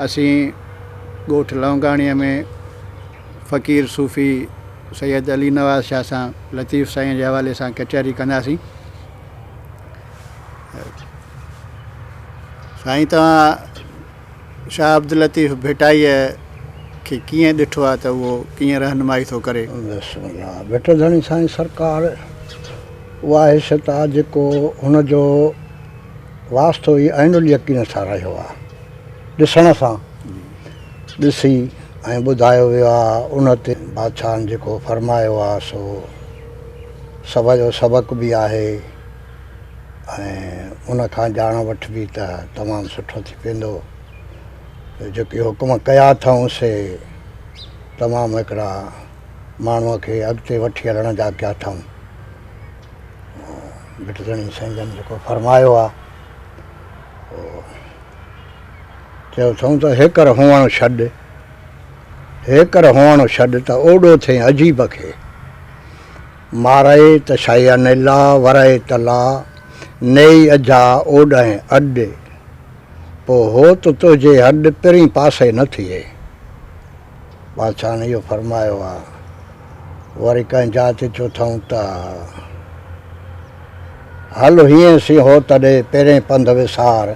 اسين ڳوٺ لونگاڻيء ۾ فقير صوفي سيد علي نواز شاهه سان لطيف سائينء جي حوالي سان ڪچهري ڪنداسين. سائين توهان شاهه عبداللطيف ڀٽائيء کي ڪيئن ڏٺو آهي ته اهو ڪيئن رهنمائي ٿو ڪري؟ بسم الله ڀٽ ڌڻي سائين سرڪار اها حيثيت آهي جيڪو هن جو واسطو ئي عين اليقين سان رهيو آهي ڏسڻ سان ڏسي ۽ ٻڌايو ويو آهي ان تي بادشاهن جيڪو فرمايو آهي سو سڀ جو سبق به آهي ۽ ان کان ڄاڻ وٺبي ته تمام سٺو ٿي پوندو. جيڪي حڪم ڪيا اٿئون سي تمام هڪڙا ماڻهوء کي اڳتي وٺي هلڻ جا ڪيا اٿئون. ڀٽ ڌڻي سائين جن جيڪو فرمايو آهي چيو اٿئون ته هيڪر هئڻ ڇڏ، هيڪر هئڻ ڇڏ ته اوڏو ٿئين عجيب کي. مارئي ته شيء نلا، ورئي ته لا، نيئي اجها اوڏهين اڏ، پوء هوت تنهنجي هڏ پرين پاسي نه ٿئي. بادشاهن اهو فرمايو آ. وري ڪنهن جاء تي چيو اٿئون ته، هل هيئين سين هوت ڏي، پرين پنڌ وسار،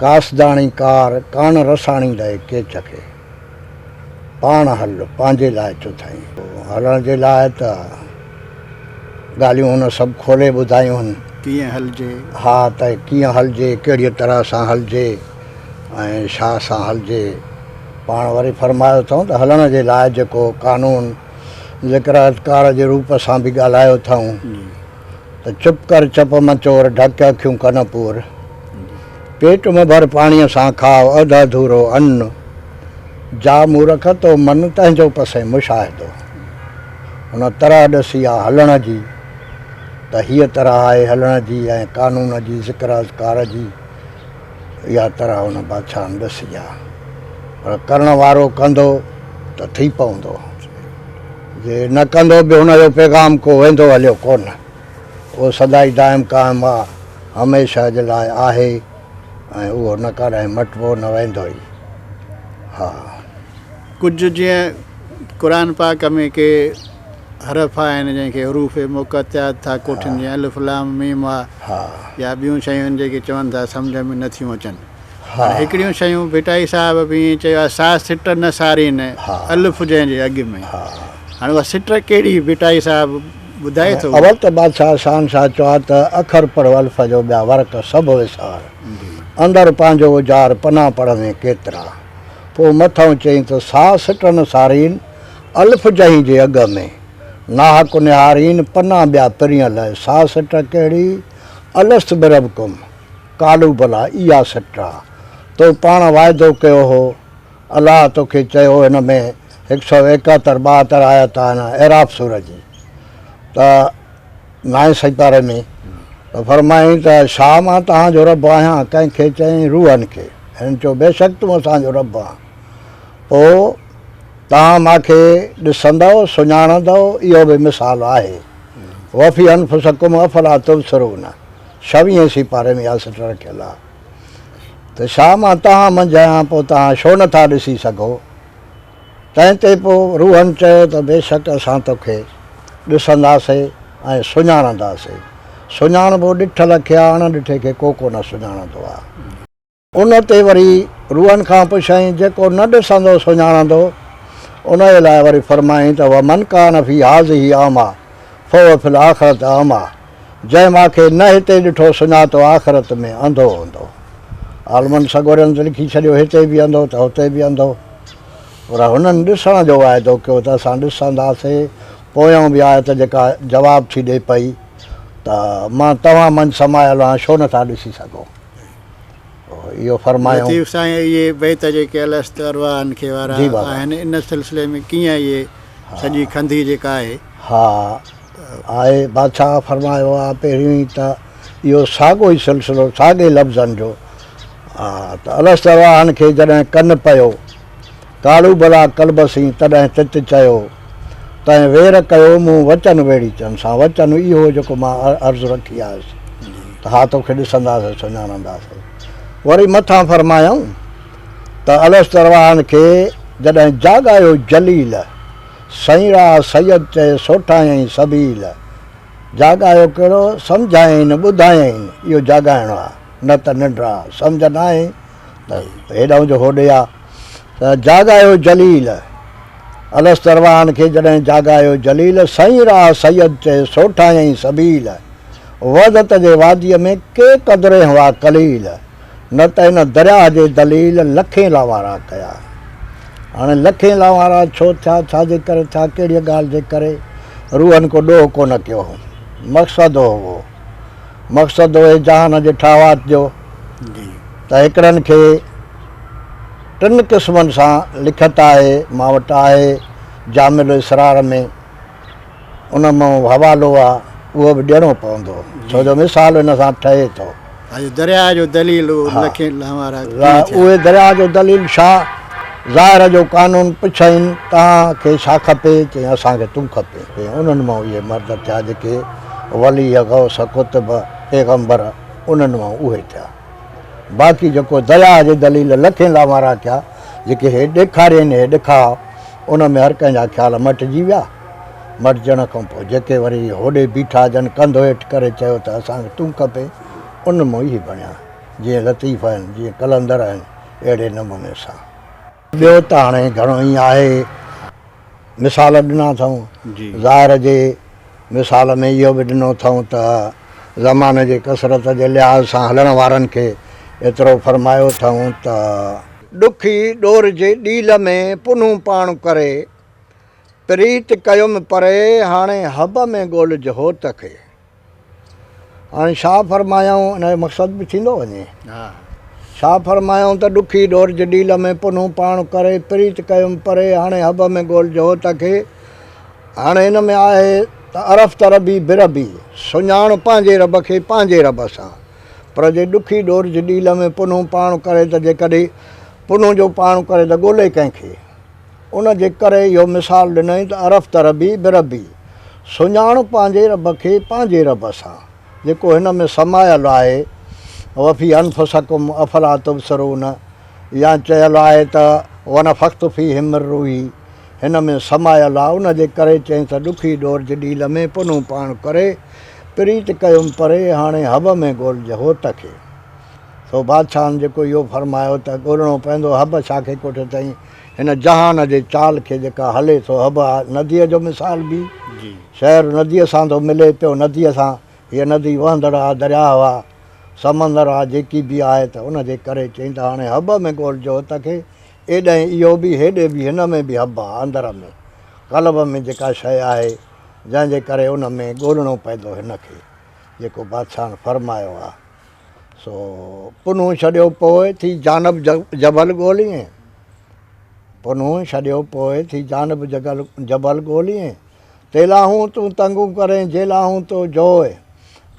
قاصداڻي ڪار، ڪاڻ رساڻيندئي ڪيچ کي. پاڻ هل، پنهنجي لاء چيو اٿائين. هلڻ جي لاء ته ڳالهيون هن سڀ کولي ٻڌايون هن. ڪيئن هلجي؟ ها ته ڪيئن هلجي، ڪهڙيء طرح سان هلجي ۽ ڇا سان هلجي. پاڻ وري فرمايو اٿئون ته هلڻ جي لاء جيڪو قانون ذڪر اذڪار جي روپ سان به ڳالهايو اٿئون ته چپ ڪر چپ م چور، ڍڪ اکيون ڪن پور. پيٽ م ڀر پاڻيء سان کاء اڌ اڌورو ان، جا مورک تو من تنهن جو پسين مشاهدو. هن طرح ڏسي آ هلڻ جي ته هيء طرح آهي هلڻ جي ۽ قانون جي ذڪر اذڪار جي اها طرح هن بادشاهن ڏسي آ. پر ڪرڻ وارو ڪندو ته ٿي پوندو، جي نه ڪندو به هن جو پيغام ڪو ويندو هليو ڪونه. اهو سدائين دائم قائم آ، هميشه جي لاء آهي ۽ اهو نه ڪڏهن مٽبو نه ويندو ئي. ها. ڪجهه جيئن قرآن پاڪ ۾ ڪي حرف آهن جنهن کي حروف مقطعات ٿا ڪوٺين جيئن الف لام ميم آ يا ٻيون شيون آهن جيڪي چون ٿا سمجهه ۾ نه ٿيون اچن. هاڻي هڪڙيون شيون ڀٽائي صاحب به ائين چيو آهي سا سٽ نه سارين الف جنهن جي اڳ ۾. هاڻي اها سٽ ڪهڙي ڀٽائي صاحب ٻڌائي ٿو. اول ته بادشاهه شاهن شاهه چيو آهي ته اکر پڙهه الف جو ٻيا ورق سڀ وسار اندر پنهنجو اجار پنا پڙهندين ڪيترا پوء مٿئون چيائين ته سا سٽ نه سارين الف جنهن جي اڳ ۾ ناحق نهارين پنا ٻيا پرينء لئه سا سٽ ڪهڙي الست بربڪم قالو بليٰ اها سٽ آ تو پاڻ واعدو ڪيو هو الله توکي چيو هن ۾ هڪ سئو ايڪهتر ٻاهتر آيت آهن اعراف سورة جي ته نائين سيپاري ۾ ته فرمايائين ته ڇا مان توهان جو رب آهيان ڪنهن کي چيائين روحن کي هنن چيو بيشڪ تون اسان جو رب آن پوء توهان مان کي ڏسندؤ سڃاڻندؤ اهو به مثال آهي وفي انفسڪم افلا تبصرون ڇويهين سيپاري ۾ اها سٽ رکيل آهي ته ڇا مان توهان منجهه آهيان پوء توهان ڇو نه ٿا ڏسي سگهو؟ تنهن تي پوء روحن چيو ته بيشڪ اسان توکي ڏسنداسين ۽ سڃاڻنداسين. سڃاڻبو ڏٺل کي آهي، اڻ ڏٺي کي ڪو ڪو نه سڃاڻندو آهي. ان تي وري روحن کان پڇيائين، جيڪو نه ڏسندو سڃاڻندو؟ انهيء لاء وري فرمايائين ته ومن ڪان في هذه اعميٰ فهو في الاخرة اعميٰ جنهن مان کي نه هتي ڏٺو سڃاتو آخرت ۾ انڌو هوندو. عالمن سڳورن ته لکي ڇڏيو هتي به انڌو ته هتي به انڌو. پر هنن ڏسڻ جو واعدو ڪيو ته اسان ڏسنداسين. پويان به آيت جيڪا جواب ٿي ڏئي پئي ته مان توهان منجهه سمايل آهيان ڇو نٿا ڏسي سگهو. اهو فرمايائون. لطيف سائين اهي بيت جيڪي الست ارواحن کي وارا آهن ان سلسلي ۾ ڪيئن اهي سڄي کنڌي جيڪا آهي. ها آهي بادشاهه فرمايو آهي پهريون ئي ته اهو ساڳو ئي سلسلو ساڳي لفظن جو ها ته الست ارواحن کي جڏهن ڪن پيو قالو بلا قلب سين تڏهن تت چيو، تنهن وير ڪيو مون وچن ويڙهيچن سان، وچن اهو جيڪو مان عرض رکي آيس ته ها توکي ڏسنداسين سڃاڻنداسين. وري مٿان فرمايائون ته الست ارواحن کي جڏهن جاڳايو جليل، سئين راهه سيد چئي سوٺايائين سبيل. جاڳايو ڪهڙو؟ سمجهايائين نه ٻڌايائين، اهو جاڳائڻ آ، نه ته ننڊ آ، سمجهه ناهي ته هيڏانهن جو هوڏي آ. ته جاڳايو جليل، الست ارواحن کي جڏهن جاڳايو جليل، سئين راهه سيد چئي سوٺايائين سبيل. وحدت جي واديء ۾ ڪي قدرين هئا قليل. نه ته هن درياهه جي دليل لکين لاوارا ڪيا. هاڻي لکين لاوارا ڇو ٿيا، ڇا جي ڪري ٿيا، ڪهڙيء ڳالهه جي ڪري، روحن ڪو ڏوهه ڪونه ڪيو هو. مقصد هو اهو. مقصد هو هي جهان جي ٺاهوات جو ته هڪڙن کي ٽن قسمن سان لکت آهي، مان وٽ آهي جامع الاسرار ۾. ان مان حوالو آ اهو به ڏيڻو پوندو ڇو جو مثال ان سان ٺهي ٿو. اهو درياء جو دليل اهو لکين لهوارا ڪيئن ٿيا؟ اهي درياء جو دليل ڇا؟ ظاهر جو قانون پڇائين توهان کي ڇا کپي؟ چيائين اسان کي تون کپين. انهن مان اهي مرد ٿيا جيڪي ولي، غوث، قطب، پيغمبر انهن مان اهي ٿيا. باقي جيڪو درياء جي دليل لکين لهوارا ٿيا جيڪي هي ڏيکارين هي ڏکاء ان ۾ هر ڪنهن جا خيال مٽجي ويا. مٽجڻ کان پوء جيڪي وري هوڏي بيٺا جن ڪنڌ هيٺ ڪري چيو ته اسان کي تون کپين، ان مان اهي بڻيا، جيئن لطيف آهن، جيئن قلندر آهن، اهڙي نموني سان. ٻيو ته هاڻي گهڻو ئي آهي. مثال ڏنا اٿئون. ظاهر جي مثال ۾ اهو به ڏنو اٿئون ته زماني جي ڪثرت جي لحاظ سان هلڻ وارن کي ايترو فرمايو اٿئون ته. ڏکي ڏور جي ڏيل ۾ پنهون پاڻ ڪري، پريت ڪيم پري، هاڻي حب ۾ ڳولج هوت کي. هاڻي شاهه فرمايائون، ان جو مقصد به ٿيندو وڃي. شاهه فرمايائون ته ڏکي ڏور جي ڏيل ۾ پنهون پاڻ ڪري، پريت ڪيم پري، هاڻي حب ۾ ڳولج هوت کي. هاڻي هن ۾ آهي ته عرفت ربي بربي، سڃاڻ پنهنجي رب کي پنهنجي رب سان. پر جي ڏکي ڏور جي ڏيل ۾ پنهون پاڻ ڪري ته جيڪڏهن پنهون جو پاڻ ڪري ته ڳولي ڪنهن کي؟ ان جي ڪري اهو مثال ڏنائين ته عرفت ربي بربي، سڃاڻ پنهنجي رب کي پنهنجي رب سان، جيڪو هن ۾ سمايل آهي، وفي انفسڪم افلا تبصرون يا چيل آهي ته ونفخت فيهم من روحي هن ۾ سمايل آ، ان جي ڪري چئين ته ڏکي ڏور جي ڏيل ۾ پنهون پاڻ ڪري، پريت ڪيم پري، هاڻي حب ۾ ڳولج هوت کي. سو بادشاهن جيڪو اهو فرمايو ته ڳولڻو پوندو حب ڇا کي ڪوٺيو اٿئين، هن جهان جي چال کي جيڪا هلي سو حب آ، نديء جو مثال به شهر نديء سان ٿو ملي پيو، نديء سان هيء ندي وهندڙ آ، درياهه آ، سمندر آ، جيڪي به آهي ته ان جي ڪري چئين ته هاڻي حب ۾ ڳولج هوت کي، ايڏانهن اهو به هيڏي به هن ۾ به حب آ، اندر ۾ قلب ۾ جيڪا شيء آهي، جنهن جي ڪري ان ۾ ڳولڻو پوندو هن کي، جيڪو بادشاهن فرمايو آ، سو پنهون ڇڏيو پوء ٿي جانب جبل ڳوليين، پنهون ڇڏيو پوء ٿي جانب جبل ڳوليين، تيلاهون تون تنگون ڪرين جيلاهون تو جوء،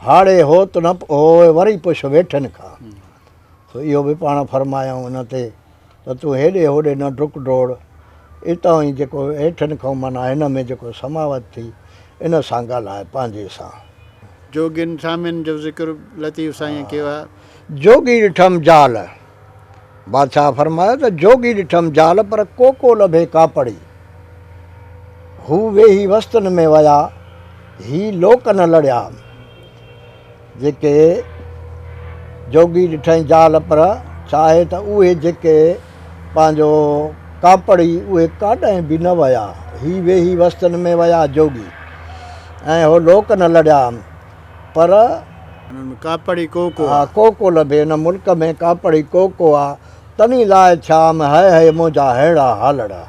هاڙي هوت نه هوء وري پڇ ويٺن کان. سو اهو به پاڻ فرمايائون ان تي ته تون هيڏي هوڏي نه ڊڪ ڊوڙ، اتان ئي جيڪو هيٺن کان معنيٰ هن ۾ جيڪو سماوت ٿي، ان سان ڳالهاء پنهنجي سان. جوڳين سامين جو ذڪر لطيف سائينء ڪيو آهي. جوڳي ڏٺم جال، بادشاهه فرمايو ته جوڳي ڏٺم جال پر ڪو ڪو لڀي ڪاپڙي. هو ويهي وستن ۾ ويا، هي لوڪ نه لڙيا. جيڪي جوڳي ڏٺائين جال پر ڇاهي ته اهي جيڪي پنهنجو ڪاپڙي اهي ڪاڏانهن به نه ويا. هي ويهي وستن ۾ ويا جوڳي ۽ هو لوڪ نه لڙيا پر. انهن ۾ ڪاپڙي ڪو ڪو آ. ڪو ڪو لڀي ان ملڪ ۾ ڪاپڙي ڪو ڪو آ. تني لاء ٿيام هئي هئي منهنجا ههڙا حالڙا.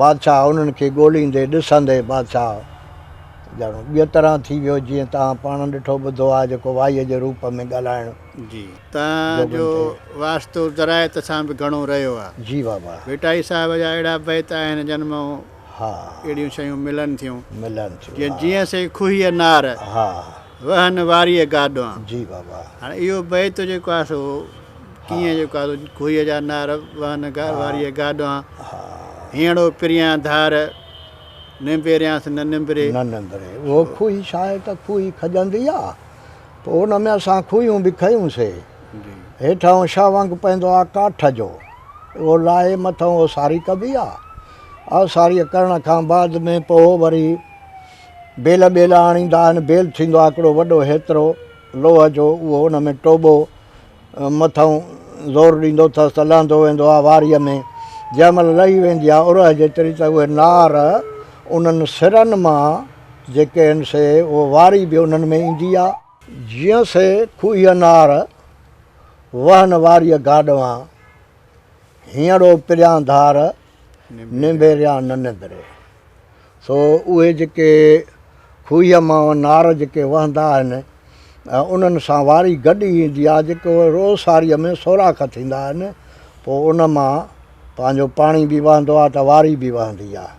بادشاهه انهن کي ڳوليندي ڏسندي بادشاهه ڄڻ ٻيء طرح ٿي ويو، جيئن توهان پاڻ ڏٺو ٻڌو آهي، جيڪو وائيء جي روپ ۾ ڳالهائڻ جي. توهان جوڳن جو تي. واسطو زراعت سان به گهڻو رهيو آهي. جي بابا. ڀٽائي صاحب جا اهڙا بيت آهن جن مان ها. اهڙيون شيون ملن ٿيون. ملن ٿيون. جيئن جيئن سي کوهيء نار. ها. وهن واريء گاڏئان. جي بابا. هاڻي اهو بيت جيڪو آهي سو ڪيئن جيڪو آهي سو کوهيء جا نار وهن واريء گاڏئان. هينئڙو پريان ڌار. نمبريانس نه نمبري. نه نمبري. اهو کوهي ڇا آهي ته کوهي کڄندي آ، پوء ان ۾ اسان کوهيون به کنيون سي. هيٺائون شاهه وانگ پوندو آ ڪاٺ جو. اهو لاهي مٿئون اوساري ڪبي آ. اوساريء ڪرڻ کان بعد ۾ پوء وري بيل ٻيل آڻيندا آهن. بيل ٿيندو آ هڪڙو وڏو هيترو لوهه جو، اهو ان ۾ ٽوٻو مٿئون زور ڏيندو اٿس ته لهندو ويندو آ واريء ۾. جنهن مهل لهي ويندي آ ارهه جيتري ته اهي نار انهن سرن مان جيڪي آهن سي اهو واري به انهن ۾ ايندي آ. جيئن سي کوهيء نار، وهن واريء گاڏوان، هينئڙو پريان ڌار، نڀيريان نه نڀري. سو اهي جيڪي کوهيء مان نار جيڪي وهندا آهن، انهن سان واري گڏ ايندي آهي، جيڪي روز ساريء ۾ سوراخ ٿيندا آهن، پوء ان مان پنهنجو پاڻي به وهندو آهي ته واري به وهندي آهي.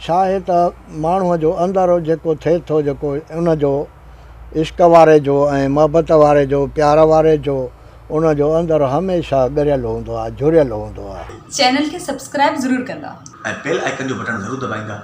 ڇا آهي ته ماڻهوء جو اندر جيڪو ٿئي ٿو جيڪو ان جو عشق واري جو ۽ محبت واري جو پيار واري جو ان جو اندر هميشه ڳريل هوندو آهي جهريل هوندو آهي. چينل کي سبسڪرائب ضرور ڪندا. ۽ بيل آئيڪن جو بٽڻ ضرور دٻائيندا.